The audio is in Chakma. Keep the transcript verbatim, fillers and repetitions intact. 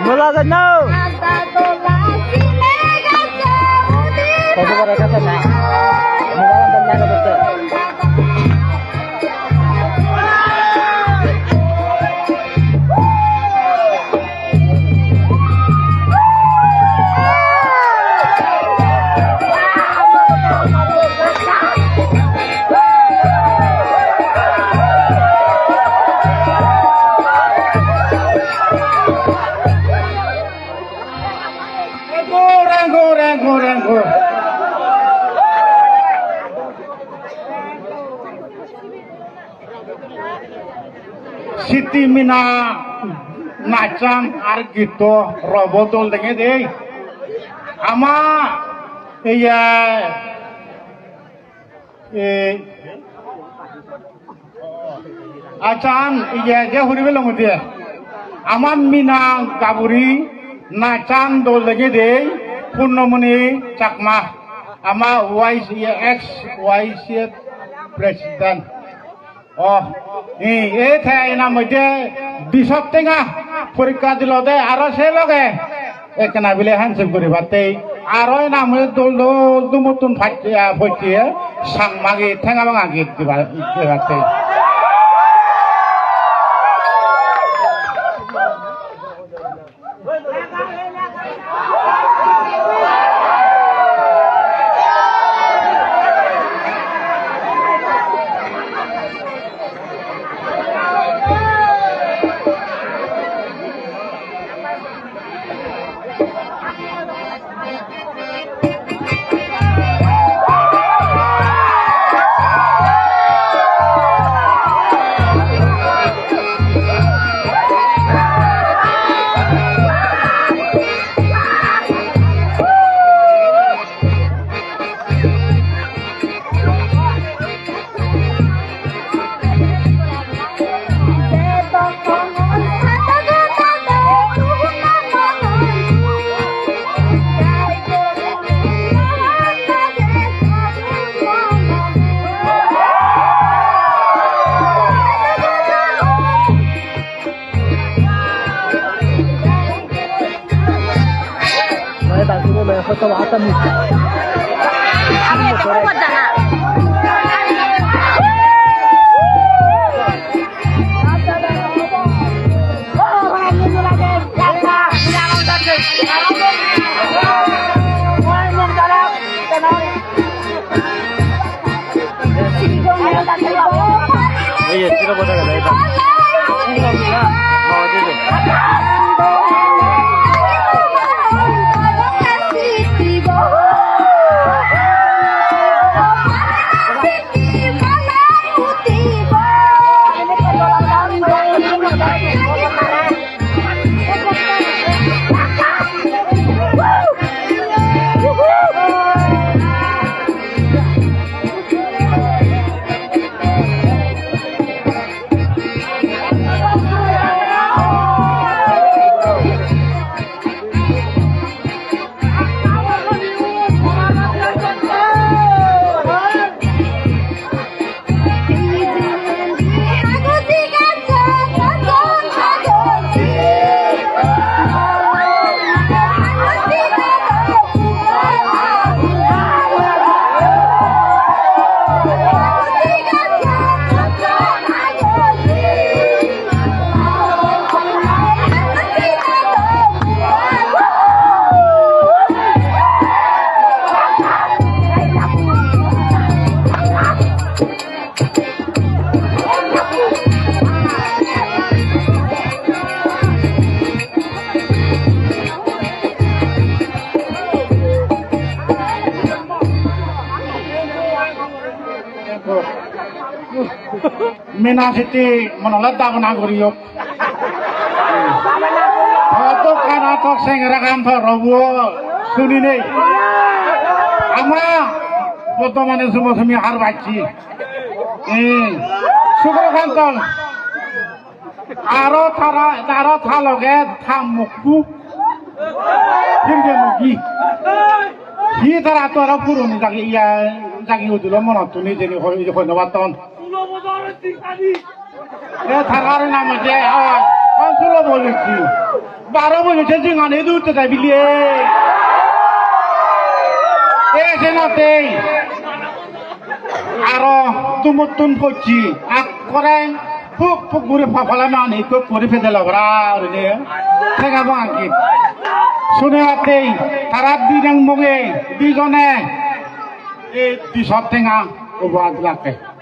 Nola janno. Koso boro kasa na. Mobile number na koto. Sitti Mina nachan ar gitto robo dol dege dei. Ama iya, e, achan iya je huri belong udiye. Ama Mina gaburi nachan dol dege dei, Purnamoni Chakma. Ama Y C A, ex Y C A president. Oh, ei, ei te ena moddhe bisot tenga porikka dilode, aro se loge ekkena bile handshake guribatte, aro ena moddhe dol dol dumuttun pacche, ah, pocche, Changmagi tenga banga git diba-, dibatte. Mena siti monole dabona guriyok. Hoto kana tok sengera kan to robo suni nei. Ama bodomane sumo sumi har bacchi. Eh, Sukro Kanto. Aro tara, aro ta loge ta mukku. Hirbe mukki. Hi tara to aro puroni jagi iya, jagi udilo monot tuni jeni hoi, hoi no patton. E tara aro nam age, ah, kon sulo bojojji. Baro bojojje jingani dute dai bile. E senatei. Aro tumuttun pocchi, akkore puk puk guri papala mani puk guri pedelo bara urine. Tenga bangi. Sune attei, tara dinang monge, dijone, e disot tenga ubo adlake.